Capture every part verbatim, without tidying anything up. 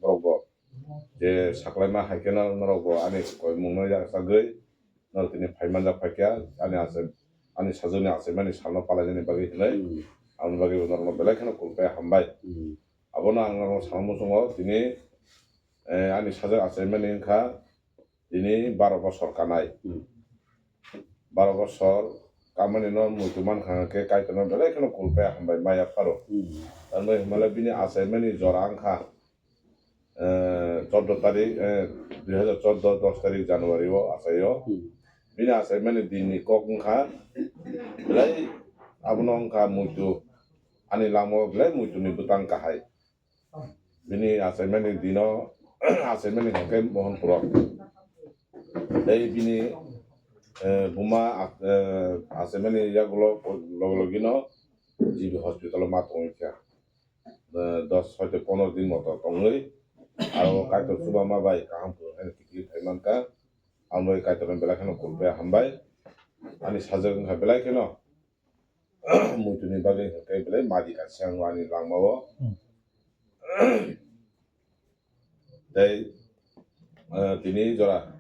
Borok bo je saklaima hai kheno norok bo ani koimung no yaksagwi norok tini phaimanjak phaikha ani achai, ani sajwkni achaimani salno palainani bagwi hinwi. Hmm. Aboni bagwi bo norokno belai kheno kulpai hambai. Hmm. Abono ang norokno sana muchungo tini, eh, ani sajwk achaimani wngkha tini baro bosor kanai. Hmm. Baro bosor kamani no muitu mankha khe Kaitorno belai kheno kulpai hambai maya pharo. Hmm. Tamni hwnmale bini achaimani jora wngkha, eh, chordo tarik, eh, dui hazar chordo dos tarik January o achaio. Hmm. Bini achaimani dinni kok wngkha belai abono wngkha muitu, ani langmao belai muituni bwtang kahai. Bini achaimani dino achaimani hwnkhe Mohanpuro. Tei bini, eh, buma, eh, achaimani yagulo logologino G B hospital o ma tongwi kha. Eh, dos hoite pondro din moto tongwi aro Kaitor chubama bai kaham phuru haino kiphilwi phai mankha. Aboni Kaitorno belai kheno kulpai hambai. Ani sajwk wngkha belai kheno muituni bagwi hwnkhe belai madi kaisa wngmani langmao. Hmm. Tei, eh, tini jora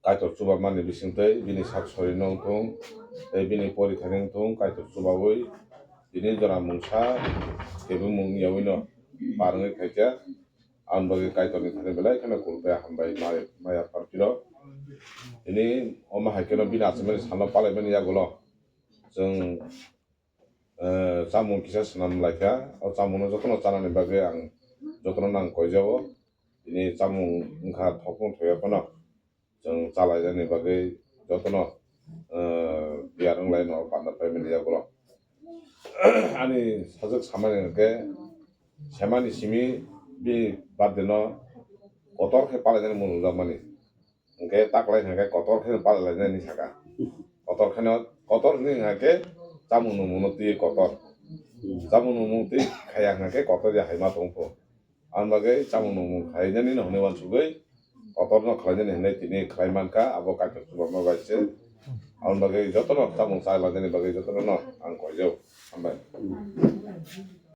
Kaitor chubamani bisingtwi bini sak sori no wngthung, tei bini porithani wngthung, Kaitor chubawi tini jora mungsa kebengmung yawi no par wngwi khaikha. Aboni bagwi Kaitorni thani belai kheno kulpai hambai maya, maya pharphiro. Tini omo hai kheno bini achaimani salno palaimani yagulo chwng, eh, chamung kisa swnam laikha. O chamungno jotono chanani bagwi ang jotono nang koijao. Tini chamung wngkha thokno thoya phano chwng chalainani bagwi jotono, eh, biyar wnglaino banda paimani yagulo. Ani sajwk samani hwnkhe semani simi bini birthday no kotor khe palainani mung nukjakmani. Hwnkhe taklai hwnkhe kotor khe palainani saka. Kotor kheno, kotor hwnwi hwnkhe chamung nungmungno twi kotor. Chamung nungmung twi khaya hwnkhe kotor ya hai ma tongpho. Aboni bagwi chamung nungmung khainani no hwnwi uansugwi kotorno khlainani hwnwi tini khlai mankha, abo Kaitor chubama bai se. Aboni bagwi jotono chamung chalainani bagwi jotono no ang koijao. Hambai.